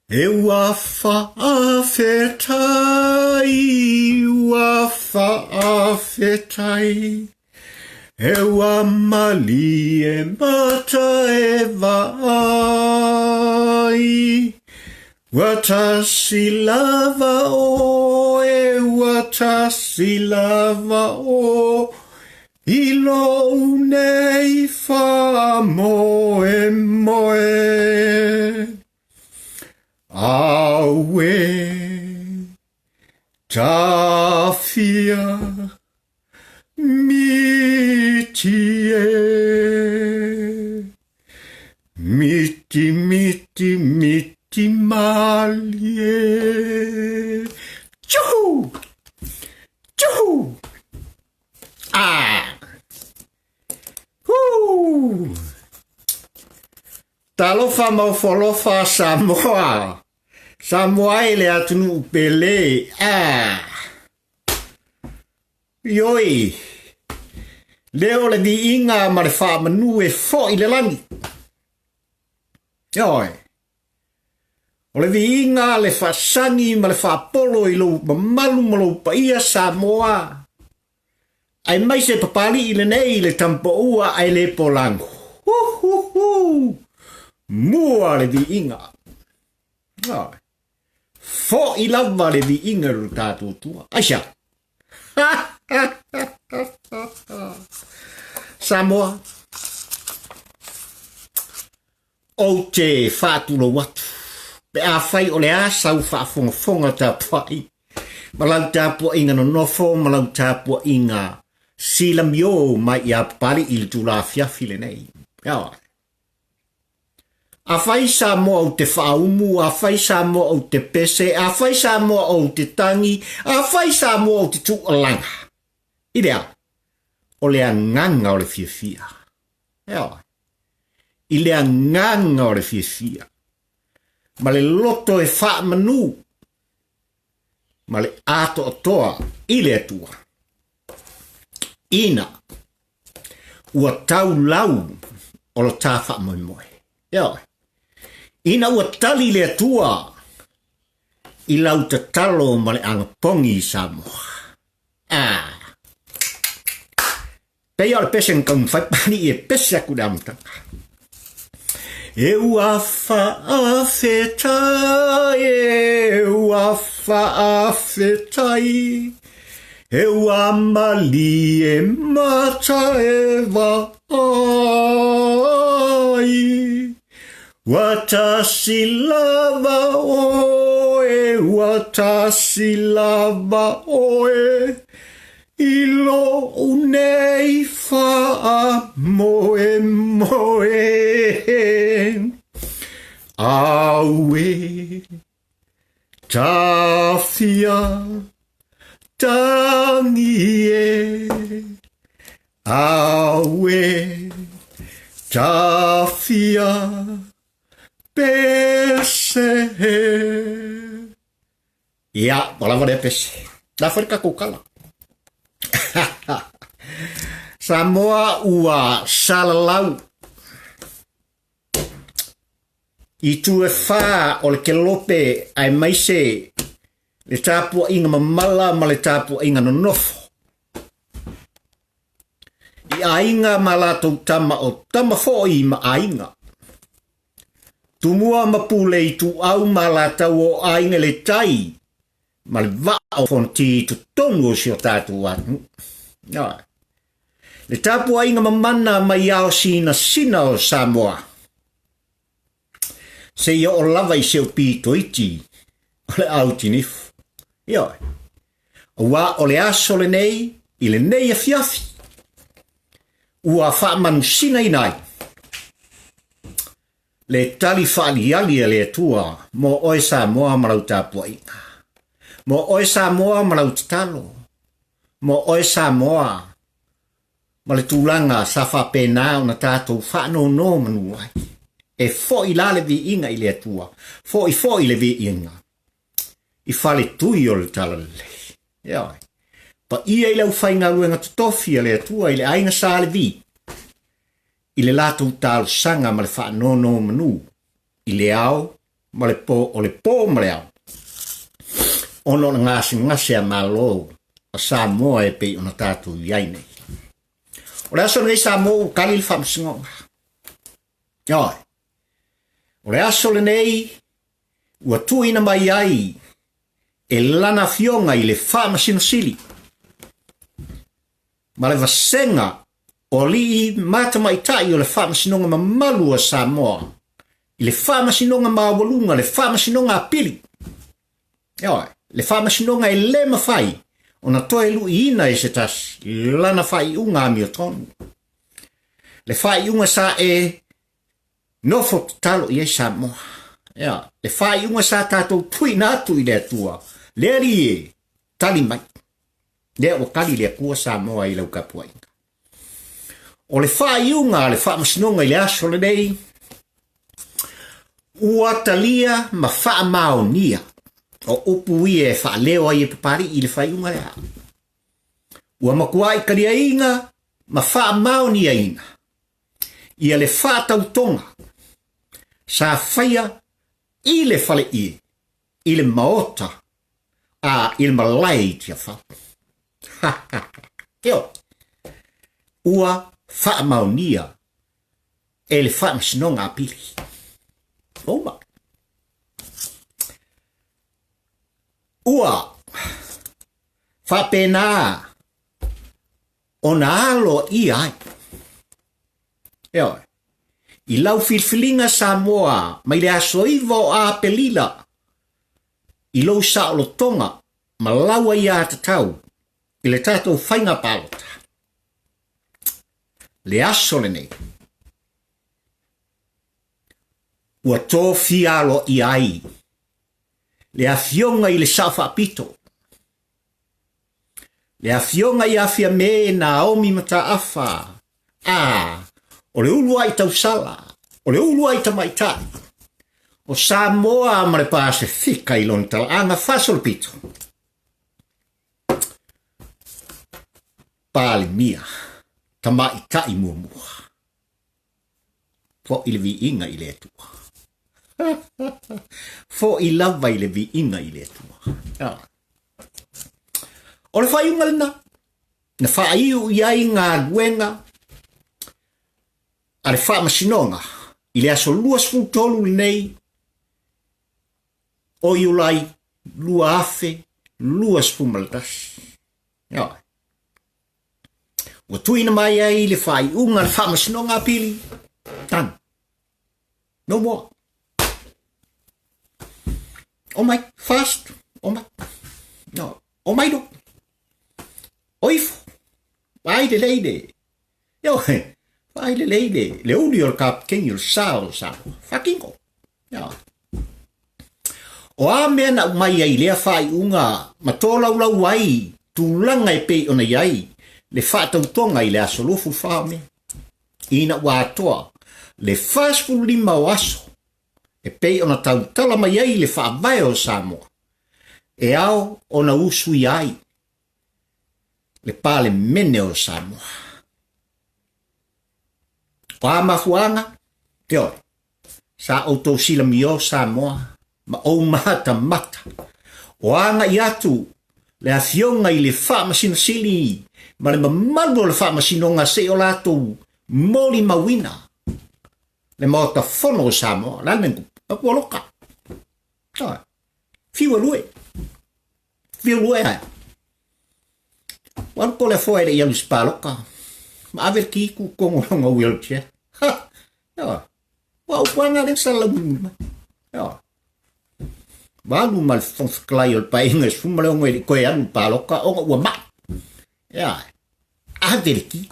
E ua faafetai, ua faafetai, e ua malie mata e vaai. Ua tasi lava oe, ua tasi lava oe, i lou nei faamoemoe. Auē, tafia miti e. Miti, miti, miti malie. Tjuhu! Tjuhu! Ah! Huu! Talofa ma ofo alofa Samoa. Samoa e le atunuu pele. Ah! Ioi! Leo le viiga ma le faamanu e fo'i le lagi. Ioe! O le viiga, le faasagi ma le faapolo i lou mamalu ma lou paia Samoa, aemaise Papalii lenei le Tamapoua ae le Polago. Huhuhu! Mua le viiga. Ioe. Fo'i lava le viiga i lo tatou Atua. Aisea? Samoa, ou te faatulou atu pe afai o le a sau faafogafoga tapuai ma lau tapuaiga nonofo ma lau tapuaiga silamio mai ia Papalii i le tula afiafi lenei. Ioe. Afai Samoa ou te faaumu, afai Samoa ou te pese, afai Samoa ou te tangi, afai Samoa ou te tuualaga. I le a? O le agaga o le fiafia. Ioe. I le agaga o le fiafia. Ma le loto e faamanu ma le atoatoa i le Atua. Ina ua tau lau o lo ta faamoemoe. Ioe. Ina ua tali le Atua i lau tatalo ma le agapogi i Samoa. Ah. Pei o le pese na taumafai pali e pese aku le amataga. E ua faafetai, e ua faafetai, e ua malie mata e vaai. Ua tasi lava oe, ua tasi lava oe, I lou nei faamoemoe. Auē, tafia, tangi e. Auē, tafia, pese e. Ia, ua lava lea pese. La foi le tatou tala. Samoa ua salalau i itu e whā o le kelope aemaise le tapuaiga mamala ma le tapuaiga nonofo. I aiga ma latou tama o tama foi ma aiga. Tumua ma Pule Ituau ma latou o aiga i le tai ma le vaa o Fonoti i totonu o si o tatou atunuu. Ioe. Le tapuaiga mamana mai ao sinasina o Samoa, seia oo lava i si ou pito iti o le au tinifu. Ioe. Aua o le aso lenei i lenei afiafi ua faamanusinaina ai le tali faaliali a le Atua mo oe Samoa ma lau tapuaiga, mo oe Samoa ma lau tatalo, mo oe Samoa ma le tulaga sa faapena ona tatou faanonomanu ai. E foi la le viiga i le Atua, foi foi le viiga i faletui o le Talalelei. Ioe. Paia i le aufaigaluega totofi a le Atua i le aiga Sa Levi, i le latou talosaga ma le faanonomanu i le ao ma le po, o le po ma le ao, ona o le gasegase a Malo a Samoa e pei ona tatou i ai nei. O le aso lenei Samoa ua kali le faamasinoga. Ioe. O le aso lenei ua tuuina mai ai e lana afioga i le Faamasino Sili ma le vasega o alii ma tamaitai o le Faamasinoga mamalu a Samoa i le Faamasinoga maualuga, le Faamasinoga Apili. Ioe, le Faamasinoga e le mafai ona toe luiina e se tasi lana faaiuga amiotonu. Le faaiuga sa e nofo tatalo i ai Samoa. Ioe, le faaiuga sa tatou tuuina atu i le Atua, le Alii e, tali mai. Lea ua tali le Atua Samoa i lau tapuaiga. O le faaiuga a le Faamasinoga i le aso lenei, ua talia ma faamaonia o upu ia e faaleo ai e Papalii i le faaiuga lea. Ua matuai taliaina ma faamaoniaina ia le faatautoga sa faia i le faleie i le maota a i le malae i Tiafau. Ioe, ua faamaonia e le Faamasinoga Apili. Uma. Ua faapena ona aloaia ai. Ioe. I lau filifiliga Samoa mai le aso 9 o Apelila i lou saolotoga ma lau aiatatau i le tatou faiga palota. Le aso lenei, ua tofia aloaia ai le Afioga i le Sao Faapito, le Afioga ia Fiame Naomi Mataafa, a o le uluai tausala, o le uluai tamaitai o Samoa ma le Pasefika i lona talaaga faasolopito, Palemia, tamaitai muamua. Foʻi le viiga i le Atua. Foʻi lava i le viiga i le Atua. O le faaiuga lena, na faaiu i ai galuega a le Faamasinoga i le aso 23 lenei o Iulai 2021. Ioe. Ua tuuina mai ai le faaiuga a le Faamasinoga Apili, done. No more. Omai, fast, omai. No, omai do. Oifo. Vaai lelei le. Ioe, vaai lelei le, le uli o le kapikeni o le sa o le Samoa. Fakingo. Ioe. O a mea na aumai ai i lea faaiuga ma tolaulau ai tulaga e pei ona i ai le faatautoga i le aso 24 o Me, ina ua atoa le 45 o aso e pei ona tautala mai ai le Faavae o Samoa e ao ona usuia ai le Palemene o Samoa. O a mafuaaga? Ioe, sa outou silamio Samoa ma ou matamata o agai atu le Afioga i le Faamasino Sili ma le mamalu o le Faamasinoga se i o latou molimauina le Maota Fono o Samoa. O le a le mea na tupu? Ua loka. Ioe. Fiu e lue. Fiu lue ae. Ua alu ko le afoa e le i alu i se paloka. Ma ave le ki ku kongo longa wheelchair. Ha! Ioe. Ua upuanga lea sa lau mulimuli mai. Ioe. Ua alu ma le Fofoga Fetalai o le Paeaiga i 16 e le i toe alu i le paloka ona ua mai. Ioe. Ave le ki.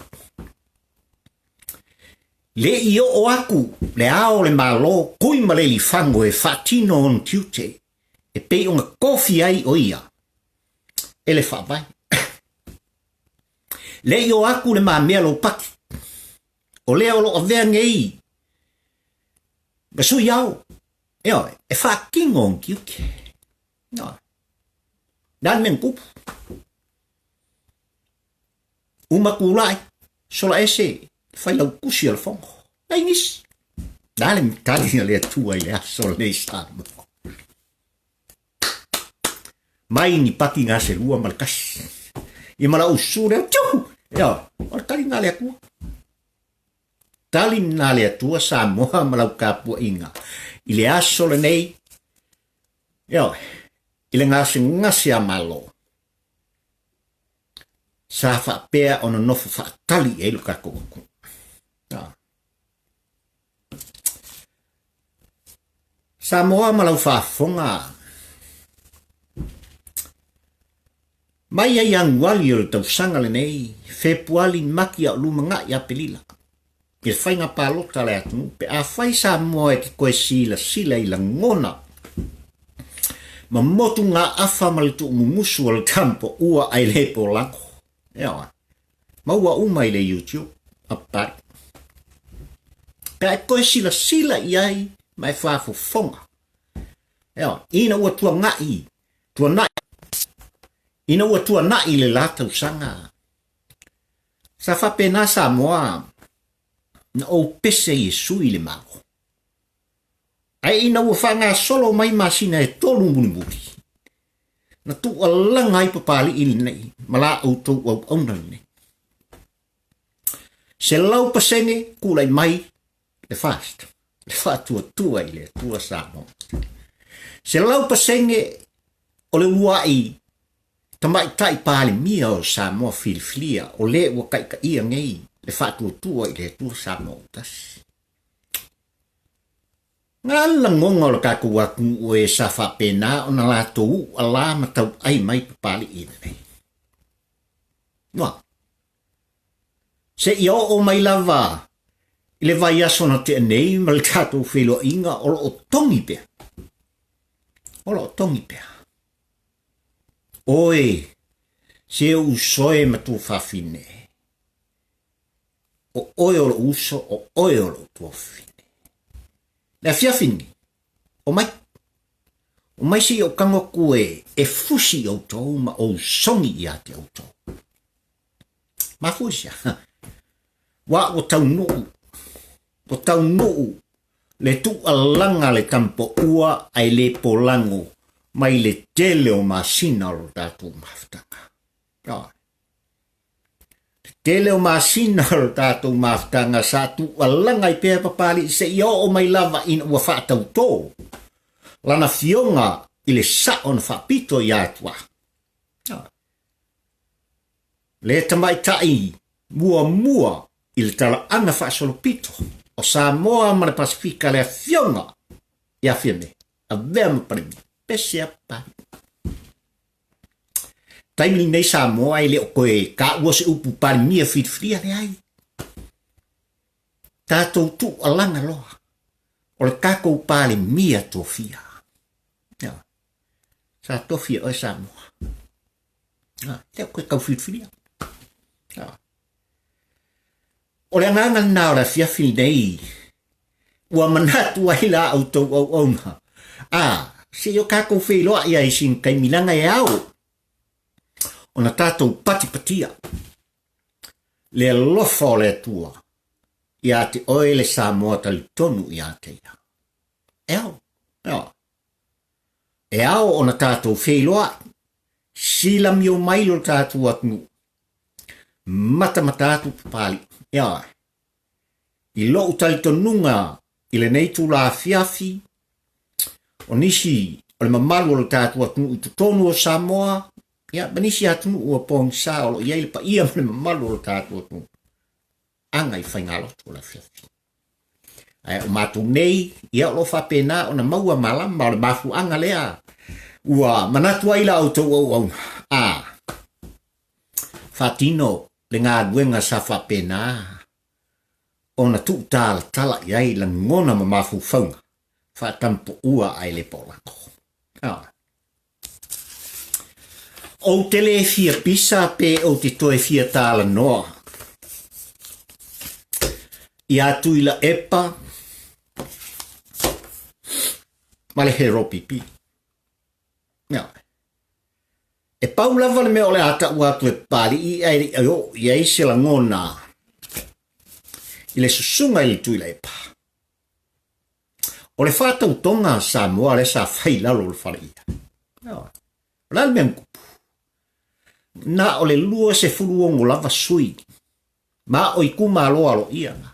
Le i oo atu le Ao o le Malo Tuimalealiifano e faatino ona tiute e pei ona tofi ai o ia e le Faavae. Le i oo atu le mamea loupati, o lea o lo o avea nei ma sui ao, ioe, e faatino ona tiute. Ioe. Le a le mea na tupu? Uma tulai, sola ese, le failautusi o le fono. Leai nisi. Le a le tali a le Atua i le aso lenei Samoa? Mai ni paki gaselua ma le kasi. I ma lau usu lea, tiu! Ia, o le tali na le Atua. Tali na le Atua Samoa ma lau tapuaiga. I le aso lenei, ia, i le gasegase a Malo, sa faapea ona nofo faatali i ai lo tatou atunuu. Samoa ma lau faafofoga, mai ai Ianuali o le tausaga lenei, Fepuali, Mati a o lumanai Apelila, i le faiga palota a le atunuu, pe afai Samoa e te toe silasila i lagona ma motugaafa ma le tuumumusu o le tampoua ae le polago. Ioe. Maua uma i le YouTube a Papalii. Pe a e toe silasila i ai ma e faafofoga. Ioe. Ina ua tuanai, tuanai, ina ua tuanai le la tausaga, sa faapena Samoa na ou pese Iesu i le Malo. Ae ina ua faagasolo mai masina e tolu mulimuli, na tuualaga ai Papalii lenei ma la outou auauna lenei. 100% tulai mai le FAST, le Faatuatua i le Atua Samoa. 100% o le uluai tamaitai Palemia o Samoa filifilia o le ua taitaia nei le Faatuatua i le Atua Samoa Tasi. Nga le lagona o le tatou atunuu e sa faapena ona latou u'a la ma tau'ai mai Papalii lenei. Ua. Seia oo mai lava i le vaiaso na tea nei ma le tatou feiloaiga o lo o togi pea. O lo o togi pea. Oe, se uso e ma tuafafine. O oe o lou uso, o oe o lou tuafafine. Le afiafi lenei, omai. Omai se i ou tago atu e, e fusi i outou ma ou sogi ia te outou. Mafua i se aha? Ua ua taunuu, ua taunuu le tuualaga le tampoua ae le polago mai le tele o masina o lo tatou mafutaga. Te tele o masina o le tatou mafutaga sa tuualaga ai pea Papalii seia oo mai lava ina ua faatautō lana fioga i le sao na faapito iā Tuaa. Le tamaitai muamua i le talaaga faasolopito o Samoa ma le Pasefika le afioga ia Fiame, avea ma Palemia. Pese a Papalii. Taimi lenei Samoa e le o toe taua se upu Palemia filifilia, leai. Tatou tuualaga loa o le tatou Palemia tofia. Ia. Sa tofi e oe Samoa. Ia, le o toe tau filifilia. Ia. O le agaga lena o le afiafi lenei, ua manatu ai la outou auauna, a, se i o tatou feiloai ai i sina taimi leaga e ao ona tatou patipatia le alofa o le Atua ia te oe le Samoa talitonu ia te ia. E ao, e ao. E ao ona tatou feiloai, silamio mai lo tatou atunuu, matamata atu Papalii. Ioe. I lou talitonuga i lenei itula afiafi, o nisi o le mamalu o le tatou atunuu i totonu o Samoa, ia, ma nisi atunuu ua pogisa o lo o i ai le paia ma le mamalu o le tatou atunuu, aga i faigalotu o le afiafi. Ae o matou nei, ia o lo o faapena ona maua malama o le mafuaaga lea ua manatu ai la outou auauna, a faatino le galuega sa faapena ona tuutalatala i ai lagona ma mafaufauga faatampoua ae le polako. Ou te le fia pisa pe ou te toe fia talanoa iā Tuilaepa ma le Heropipi. E pau lava le mea o le a taua atu e Papalii ae le i oo i ai se lagona i le susuga i le Tuilaepa. O le faatautoga a Samoa lea sa fai i lalo o le faleia. O le a le mea na tupu? Na o le 26 lava sui ma o itumalo aloaia na.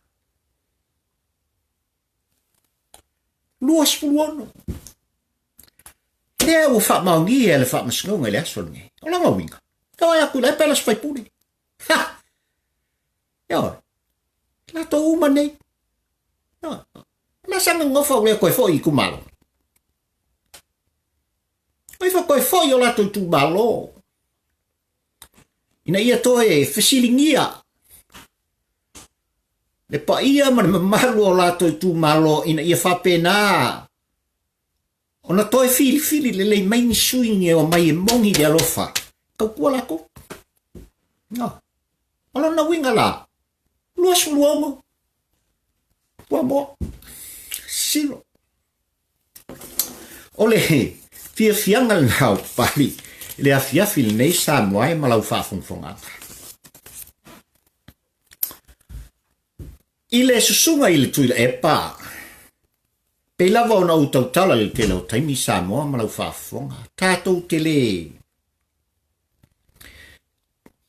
26. Lea ua faamaonia e le Faamasinoga i le aso lenei. O lona uiga, e o atu i la e pela se faipule. Ha! Ioe. Latou uma nei. Ioe. Na sa nonofo au lea toe foi i itumalo. O ifo toe foi o latou itumalo. Ina ia toe fesiligia le paia ma le mamalu o latou itumalo ina ia faapena ona toe filifili lelei mai ni sui e omai e moni le alofa tautua latou. No. O lona uiga la, 26 ua moa. Silo. O le fiafiaga lena o Papalii i le afiafi lenei Samoa e ma lau faafogafogaaga. I le susuga i le Tuilaepa, pei lava ona ou tautala i le tele o taimi Samoa ma lau faafofoga, tatou te le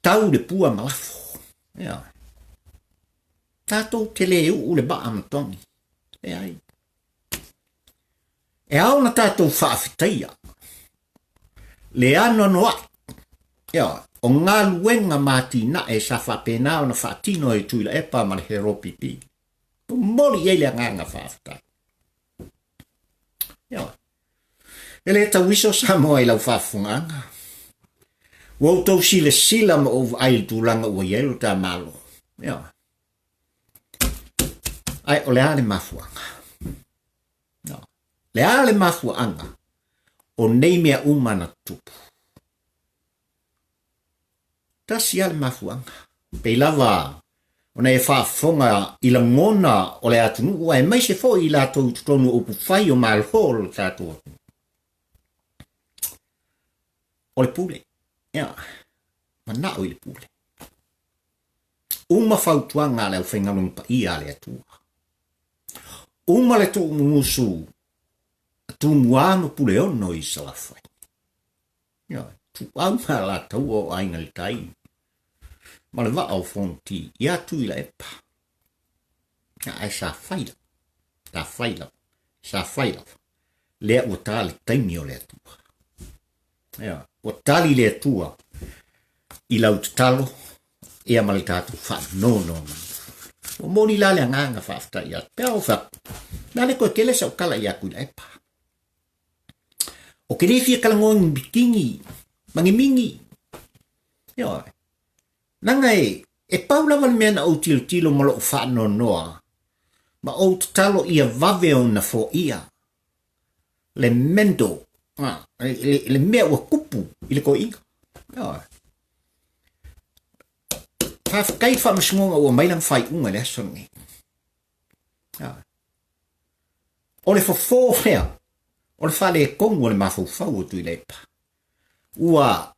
tau le pua ma lafo. Ia. Tatou te le uu le maa ma togi. Leai. E ao ona tatou faafetaia le anoanoai ioe, o galuega ma atinae sa faapena ona faatino e Tuilaepa ma le HRPP. Momoli i ai le agaga faafetai. Ioe. E le tauiso Samoa i lau faafofogaaga. Ua outou silasila ma ou vaai i le tulaga ua i ai lo ta Malo. Ioe. Ae o le a le mafuaaga? No. Le a le mafuaaga o nei mea uma na tutupu? Tasi lava le mafuaaga. Pei lava ona e faafofoga i lagona o le atunuu aemaise foi i latou i totonu o upufai o Malo o le tatou atunuu. O le pule. Ia, manao i le pule. Uma fautuaga a le aufaigaluega paia a le Atua. Uma le tuumumusu a Tumua ma Puleono i Salafai. Ioe, tuau ma Alataua o Aiga i le Tai ma le Vaa o Fonoti ia Tuilaepa. Ae sa fai lava, sa fai lava, sa fai lava. Lea ua ta le taimi o le Atua. Ioe, ua tali le Atua i lau tatalo ia ma le tatou faanonomanu. Ua moni la le agaga faafetai atu. Pe au fai, na le koe tele sau kala ia Tuilaepa. O ke le fia talanoa ni bikini ma ni mini. Ioe. Leaga e, e pau lava le mea na ou tilotilo ma lou faanoanoa ma ou tatalo ia vave ona foia le mental, le mea ua tupu i le toeaina. Ioe. Faafetai i le faamasinoga ua aumai lana faaiuga i le aso lenei. Ioe. O le fofo lea, o le faaletonu o le mafaufau o Tuilaepa, ua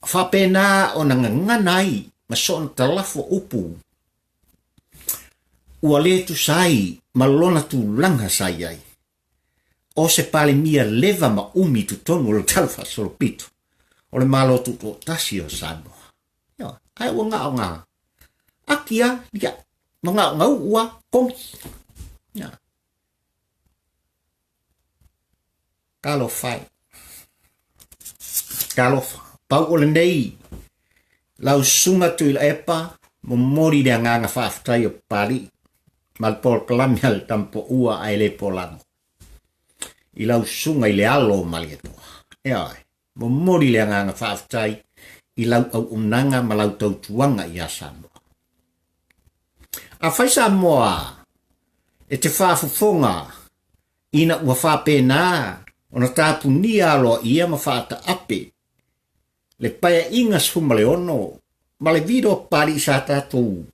faapena ona gagana ai ma soona talafo upu ua le tusa ai ma lona tulaga sa i ai. O se Palemia leva ma umi i totonu o le talafaasolopito o le Malo Tutoatasi o Samoa. Ioe, ae ua gao ngā aki a, ia, ma gao ngā uu a, kogi. Ia. Talofa e. Talofa. Pau o lenei, lau susuga Tuilaepa, momoli le agaga faafetai o Papalii ma le polokalame a le Tamapoua ae le Polago i lau susuga i le alo o Malietoa. Ioe. Momoli le agaga faafetai i lau auaunaga ma lau tautuaga iā Samoa. Afai Samoa e te faafofoga ina ua faapena ona tapunia aloaia ma faataape le Paeaiga 16 ma le Vito a Papalii sa tatou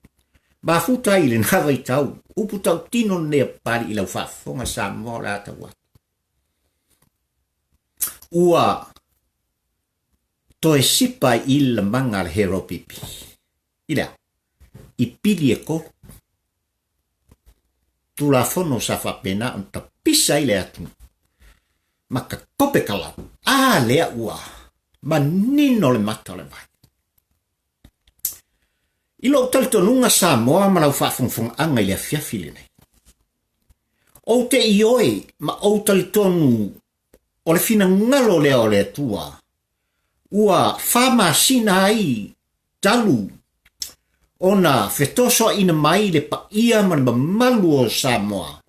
mafuta ai i lena vaitau, upu tautino lenei a Papalii i lau faafofoga Samoa o le a tau atu. Ua toe sipa i le lamaga a le Hero Pipi. I le a? I pili e kolu. Tulafono sa faapena ona tapisa ai le atunuu ma ka tope kalau. A lea ua manino le mata o le vai. I lou talitonuga Samoa ma lau faafogafogaaga i le afiafi lenei, ou te ioe ma ou talitonu o le finagalo lea o le Atua ua faamasina ai talu ona fetosoaina mai le paia ma le mamalu o Samoa,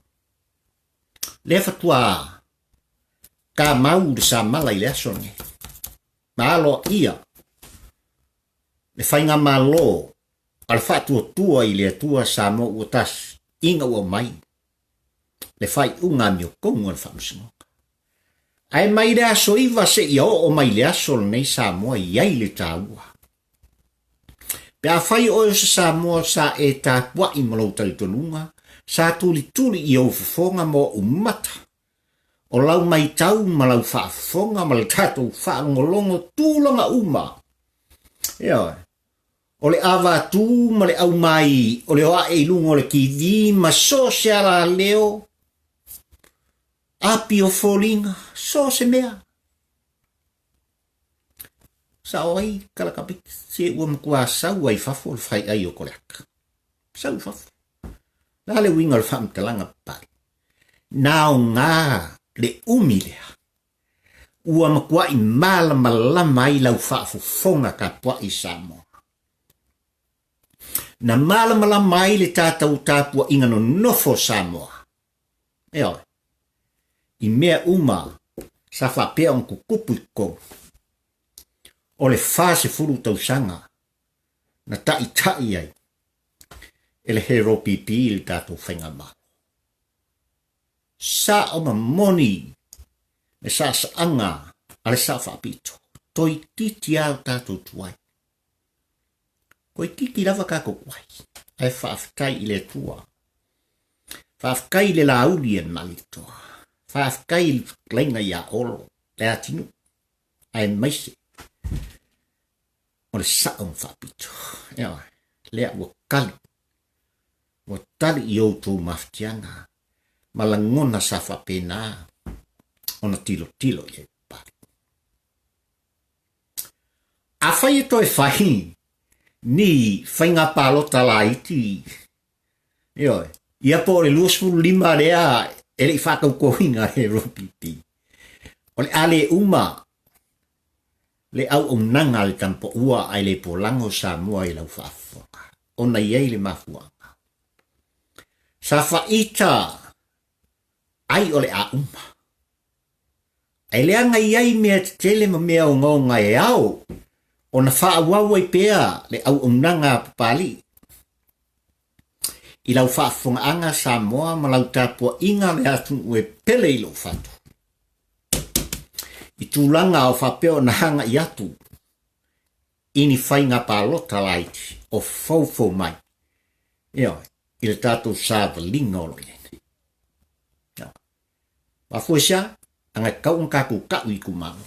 lea faatoa tamau le samala i le aso lenei. Ma aloaia le faigamalo a le Faatuatua i le Atua Samoa ua tasi ina ua aumai le faaiuga amiotonu a le Faamasinoga. Ae mai le aso 9 seia oo mai le aso lenei Samoa i ai le taua. Pe afai oe o se Samoa sa e tapuai ma lou talitonuga, sa tulituli i ou fofoga ma ou mata, o lau maitau ma lau faafofoga ma le tatou faalogologo tulaga uma, ioe, o le avatū ma le aumai o le oae i luga o le TV ma so o se alaleo, api o foliga, so o se mea. Sao ai kalakapiti, se ua matua sau ai fafo le faiai o Koleata. Sau i fafo. Le a le uiga o le faamatalaga papale? Na aoga le umi lea. Ua matuai malamalama ai lau faafofoga tapuai Samoa. Na malamalama ai le tatou tapuaiga nonofo o Samoa. Ioe. I mea uma sa faapea ona tutupu i totonu o le 40 tausaga na taita'i ai e le HRPP le tatou faigamalo. Sa'o ma moni le sa'asa'aga a le Sa'o Faapito, toeitiiti a o tatou tuai. Toeitiiti lava tatou tuai, ae faafetai i le Atua. Faafetai i le Laauli a le Malietoa. Faafetai i le fetalaiga ia Olo, le atinuu, aemaise o le Sa'o ma Faapito. Ioe, lea ua tali Ua tali i outou mafatiaga ma lagona sa faapena ona tilotilo i ai Papalii. Afai e toe fai ni faiga palota laiti, ioe, ia po o le 25 lea e le i faatautoina e RPP, o le a le uma le auaunaga a le Tamapaua ae le polago Samoa i lau faafofoga, ona i ai le mafuaaga. Sa faaita ai o le a uma. Ae leaga i ai mea tetele ma mea ogaoga e ao ona faaauau ai pea le auaunaga a Papalii. I lau faafofogaaga Samoa ma lau tapuaiga le atunuu e pele i lou fatu. I tulaga o faapea ona agai atu i ni faiga palota laiti o foufou mai, ioe, i le tatou savaliga o lo o i ai nei. Mafua i se a? Leaga e tatau ona tatou tau i itumalo.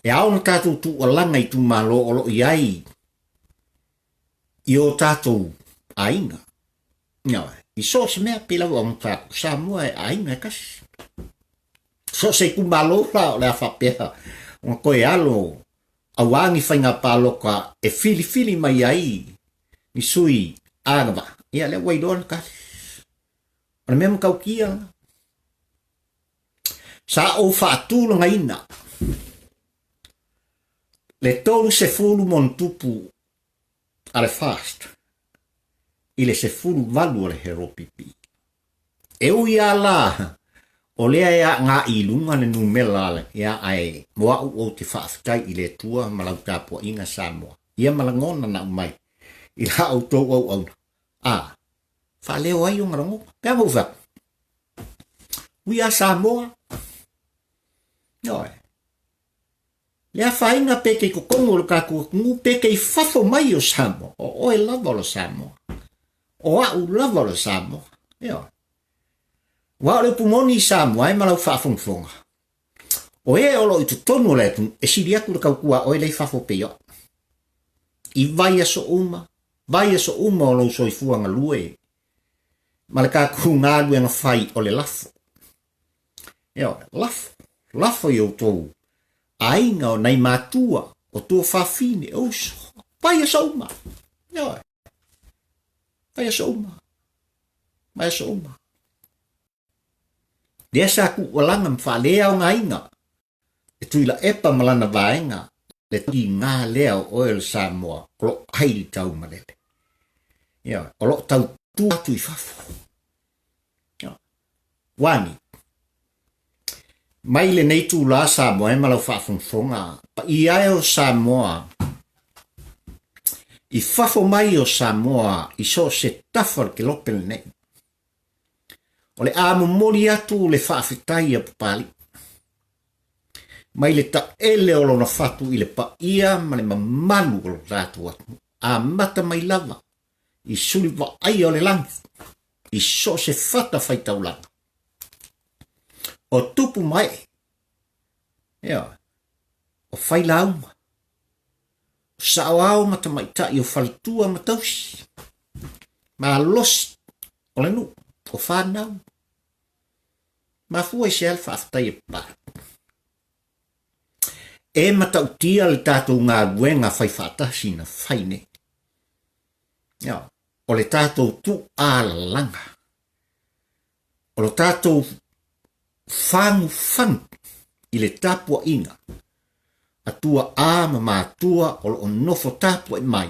E ao ona tatou tuualaga i itumalo o lo o i ai i o tatou aiga. Ioe, i so o se mea, pei lava ona tatou Samoa e aiga e tasi. So o se itumalo la o le a faapea ona toe alo aua ni faiga palota e filifili mai ai ni sui agavaa, ia lea ua iloa le tali. O le mea matautia lena. Sa ou faatulagaina le 30 ma ona tupu a le FAST i le 18 o le HRPP. E ui lava la o lea e agai i luga le numera ia ae mo au ou te faafetai i le Atua ma lau tapuaiga Samoa ia ma lagona na aumai i la outou auauna a faaleo ai ona lagona. Pe a ou fai atu, We are Samoa. Ioe. Le afaina pe kei totonu o le tatou atunuu pe kei fafo mai o Samoa, o oe lava o le Samoa. O a'u lava o le Samoa. Ioe. Aua o le upu moni i Samoa e ma lau faafogafoga, o e o lo o i totonu o le atunuu e sili atu le tautua a oe la i fafo pei o a'u. I vaiaso uma, vaiaso uma o lou soifua galue. Ma le tatou galuega fai o le lafo. Ioe, lafo, lafo i outou aiga o nai matua, o tuafafine, o uso, fai aso uma. Ioe, fai aso uma, fai aso uma. Lea sa tuualaga ma faaleaogaina e Tuilaepa ma lana vaega le tiga lea o oe o le Samoa o lo o ai le taumalele. Ioe, o lo o tautua atu i fafo. Ioe. Ua ni? Mai lenei itulā Samoa e ma lau faafogafoga, paia e o Samoa i fafo mai o Samoa i so o se tafa o le kelope lenei. O le a momoli atu le faafetai a Papalii mai le taele o lona fatu i le paia ma le mamalu o lo tatou atunuu, amata mai lava i suli vaaia o le lagi i so o se fata faitaulaga o tupu ma ee, ioe, o failauga, o saoao ma tamaitai o faletua ma tausi, malosi o le nuu, o fanau. Mafua i se a le faafetai e Papalii? E matautia le tatou galuega fai faatasi na fai nei. Ioe, o le tatou tuualalaga, o lo tatou fagufagu i le tapuaiga a tuaa ma matua o lo o nofo tapuai mai,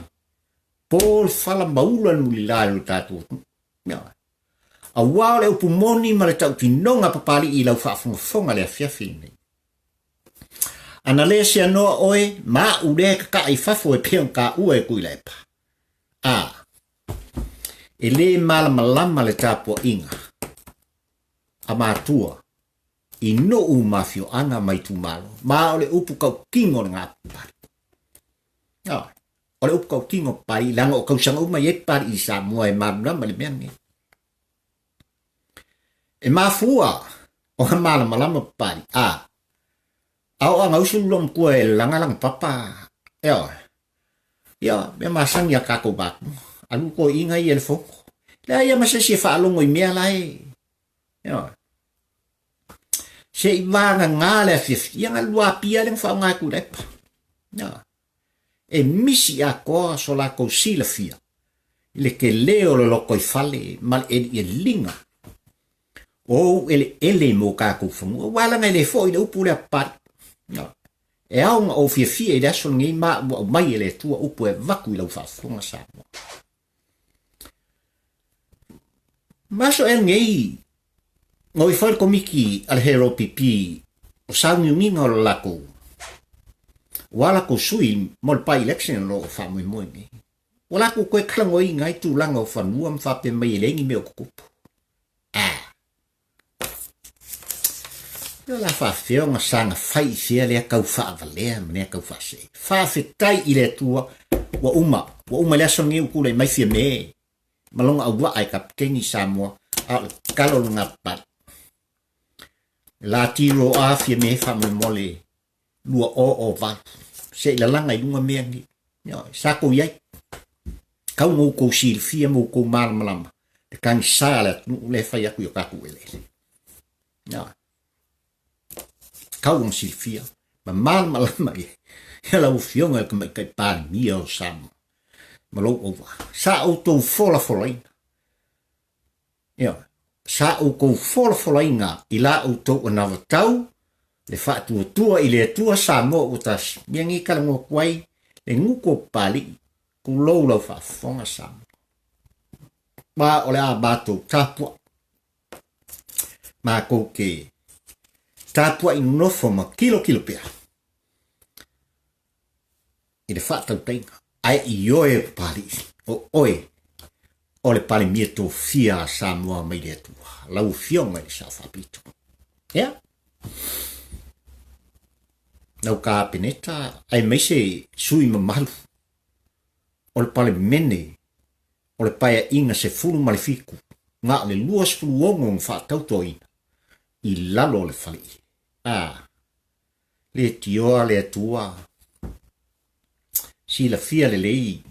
po le fala ma ula le mulila i lo tatou atunuu. Ioe. Aua o le upu moni ma le tautinoga Papalii i lau faafogafoga le afiafi lenei. Ana le seanoa oe ma a'u lea e kaka'a i fafo e pei ona taua e Tuilaepa. A. E le malamalama le tapuaiga a matua i nuu ma afioaga ma itumalo, ma o le upu tautino lena a Papalii. Ioe. O le upu tautino Papalii, leaga o tausaga uma e i ai Papalii i Samoa e malamalama i le mea lenei. E mafua ona malamalama Papalii, a a oo ana usu lua matua e lalaga lana papa, ioe. Ia, mea masani a tatou matua, alu toeaiina ia i le fono. Leai lava ma se isi e faalogo i mea la e, ioe. Se i vagana le afiafi, ia na lua apia lea na faaaoga e Tuilaepa. Ioe. E misi atoa so latou silafia i le tele o le lotoifale ma le elieliga o ou eleele mo tatou fanua. Aua leaga e le foi le upu lea Papalii. Ioe. E ao ona ou fiafia i le aso lenei ma ua aumai e le Atua upu e avatu i lau faafofoga Samoa. Ma aso ea lenei, na o ifo ai le komiti a le HRPP o sauniuniga o le latou ua latou sui mo le by-election o lo o faamoemoe nei. Ua latou toe talanoaina ai tulaga o fanua ma faapea mai e leai ni mea o tutupu. Ah. Ia la faafefea ona saga fai i fea lea tau faavalea ma lea tau faasee. Faafetai i le Atua ua uma, ua uma i le aso lenei ua tulai mai Fiame ma lona auvaa e Kapiteni Samoa, a o le tatalo lena Papalii. La tiro a Fiame faamolemole 2008. Se i lalaga i luga mea nei. Ioe, sa tou i ai. Kau ma outou silafia ma outou malamalama le tagisa a le atunuu lea e fai atu i o tatou eleele. Ioe. Kau ona silafia ma malamalama i ai lau Afioga i le Tamaitai Palemia o Samoa ma lou auvaa. Sa outou folafolaina. Ioe. Sa outou folafolaina i la outou anavatau le faatuatua i le Atua Samoa ua tasi, mea nei talanoa atu ai le nuku o Papalii, tulou lau faafofoga Samoa. Ma o le a matou tapuai, matou te tapuai nonofo ma kilokilo pea i le faatautaiga, ae ioe e Papalii, o oe o le Palemia tofia a Samoa mai le Atua, lau Afioga i le Sao Faapito. Ia, lau Kapeneta, aemaise sui mamalu o le Palemene o le Paeaiga 17, na o le 26 na faatautoina i lalo o le faleie. Ah, Leitioa le Atua, silafia lelei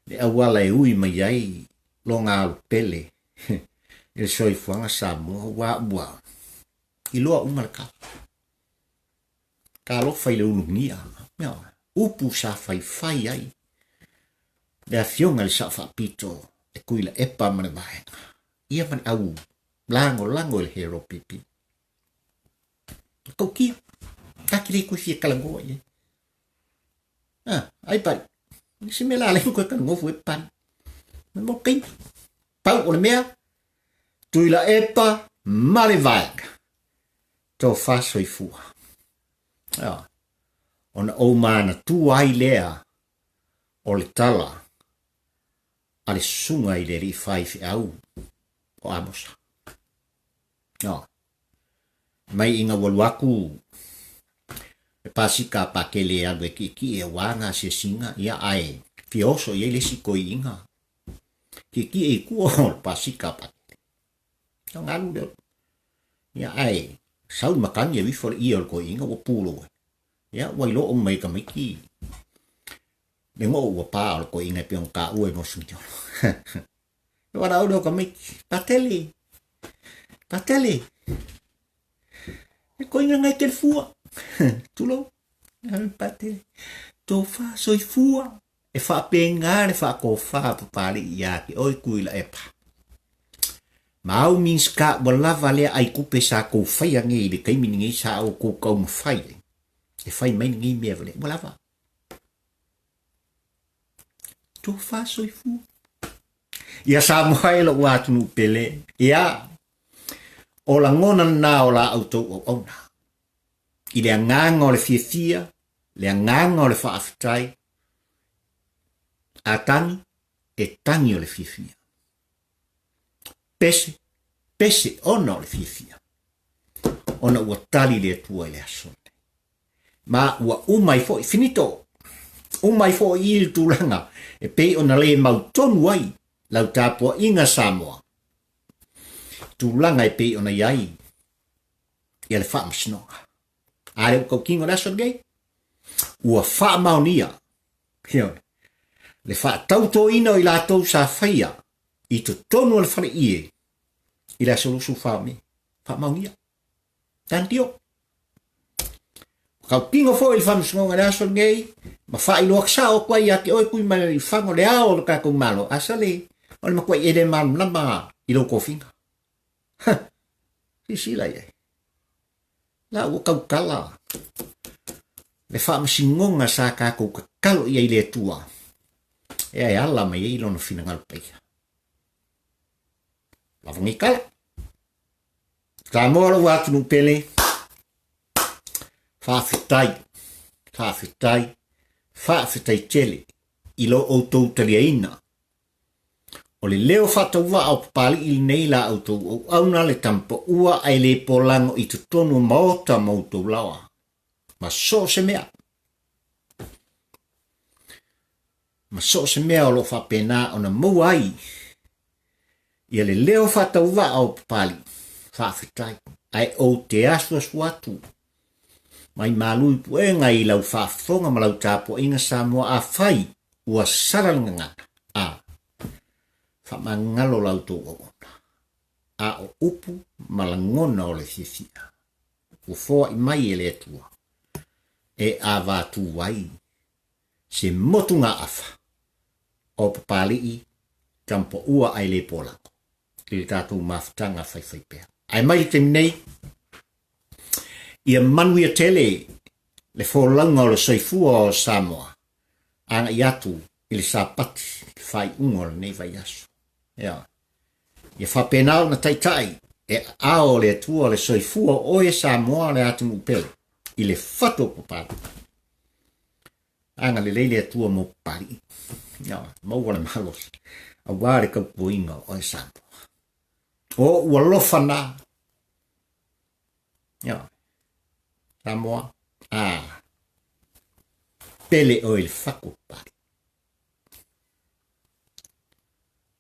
le auala e ui mai ai lona alo pele. i le soifuaga Samoa aua ua iloa uma le tala. Talofa i le ulugia, upu sa faifai ai le afioga i le Sao Faapito e Tuilaepa ma le vaega, ia ma le au lagolago i le HRPP. Tautia, ta te le toe fia talanoa i ai. Ah, ai pai. Se mea la le koe talanoa fue pani. Me mo taimi. Pau o le mea, Tuilaepa ma le vaega. Tofa soifua. Ah, ona ou manatua ai lea o le tala a le susuga i le alii faifeau o Amosa. Ah, mai ina ua alu atu le pasika a Pakele e alu e ki'eki'e aua ana asiasiga, ia ae fia oso i ai le isi toeaiina ki'eki'e i tua o le pasika a Pakele. Ona alu lea, ia ae sau le matagi alu ifo le ie o le toeaiina ua pulou ai. Ia ua iloa uma e tamaiti le goo ua pa o le toeaina e pei ona taua e Mosimiolo. E walaau lea o tamaiti, Patele, Patele, e koina ngai te fua. Tulou, Patele, tofa soifua, e faapena le faatofa a Papalii ia te oe Tuilaepa. Ma au Minisita ua lava lea ai tupe sa tou faia nei i le taimi lenei sa outou taumafai ai e fai mai lenei mea valea, ua lava. Tofa soifua. Ia Samoa e lou atunuu pele, ia, o lagona lena o la outou auauna. I le agaga o le fiafia, le agaga o le faafetai, a tagi, e tagi o le fiafia. Pese, pese ona o le fiafia. Ona ua tali le Atua i le aso lenei. Ma ua uma ai foi, finito, uma ai foi i le tulaga e pei ona le mautonu ai lau tapuaiga Samoa, tulaga e pei ona i ai ia le faamasinoga. A lea ua tautino le aso lenei, ua faamaonia, ioe, le faatautoina o i latou sa faia i totonu o le fale ie i le aso 24 o Me. Faamaonia. Tanitio. Tautino foi i le faamasinoga i le aso lenei, ma faailoa sao atu ai ia te oe Tuimalealiifano le ao o le tatou Malo, a sale o le matuai e le malamalama i lou tofiga. Ha! Silasila i ai. La ua tautala le faamasinoga sa tatou tatalo i ai i le Atua e e ala mai ai lona finagalo paia. Lava nei tala. Samoa lou atunuu pele, faafetai, faafetai, faafetai tele i lo outou taliaina O le leo faatauvaa o Papalii lenei la outou auauna le tamapaua ae le polago i totonu o maota ma outou laoa ma so o se mea. Ma so o se mea o lo o faapena ona maua ai ia le leo faatauvaa o Papalii. Faafetai. Ae ou te asuasu atu mai malu i puega i lau faafofoga ma lau tapuaiga Samoa afai ua sala le gagana, a faamagalo la outou auauna, a o upu ma lagona o le fiafia ua foai mai e le Atua e avatū ai se motugaafa o Papalii Tamapaua ae le polago i le tatou mafutaga faifaipea. Ae mai le taimi nei, ia manuia tele le folauga o le soifua o Samoa agai atu i le Sapati i le faaiuga o lenei vaiaso. Ia, ia faapena ona taitai e aao o le Atua le soifua o oe Samoa le atunuu pele i le fatu o Papalii. Agalelei le Atua mo Papalii. Ia, maua le malosi aua le tautuaina o oe Samoa. O ou alofa na. Ia, Samoa, a, pele oe i le fatu o Papalii.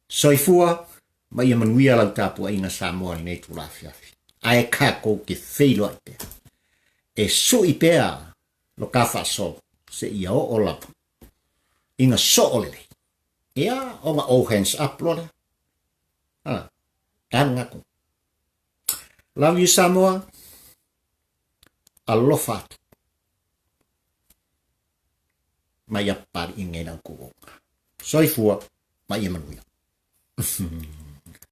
Soifua ma ia manuia lau tapuaiga Samoa i lenei itula afiafi. Ae tatou te feiloai pea. E sui pea lo ta faasolo seia oo lava ina soo lelei. Ia, ona all hands up loa lea. Ha. Lana tu. Love you Samoa. Alofa atu. Mai a pari i ngai lau kuonga. Soifua, ma ia manuia.